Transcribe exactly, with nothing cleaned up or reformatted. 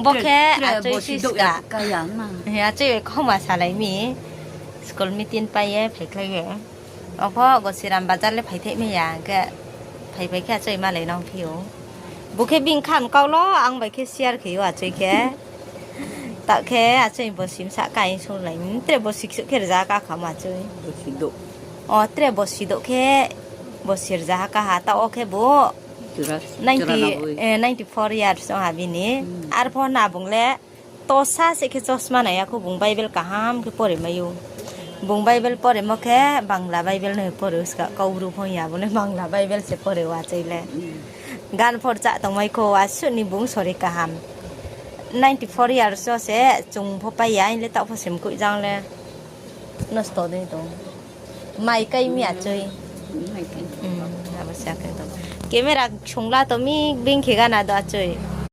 Bo khe achoi siska. Achoi bai khoma salai mi. School meeting pai ye phaikhlai ye. Abo Gosiram bazar le phaithai mai ya, hing khe phaipai khe achoi malai nang phi ou. Bo khe bini khan kau lo, ang bai khe share khe ou achoi khe. Taoh khe achoi bo sim sahka hing sunglai mi, tre bo siksuh khe rzaha ka kha ma achoi. O tre bo sidouh khe, bo si rzaha ka ha, taoh wo khe bo ninety, ninety four years ong ha bini. Arpho na bung le tosa se khe chosma nai ya khou, bung Bible kaham khe pore mai ou. Bung Bible poremo khe Bangla Bible no pore ou, ska Kaubru phong ya, bo le Bangla Bible se pore ou achoi le. Gan phor chá tongmai khou, asuh ni bung sori kaham. Ninety four years wo se chung pho pai ya, hing le taoh pho se mkoih jang le nosto dei tong. Mai kai mi achoi. Abo se akhe tong. Camera sungla to mi bing khe gana do achoi.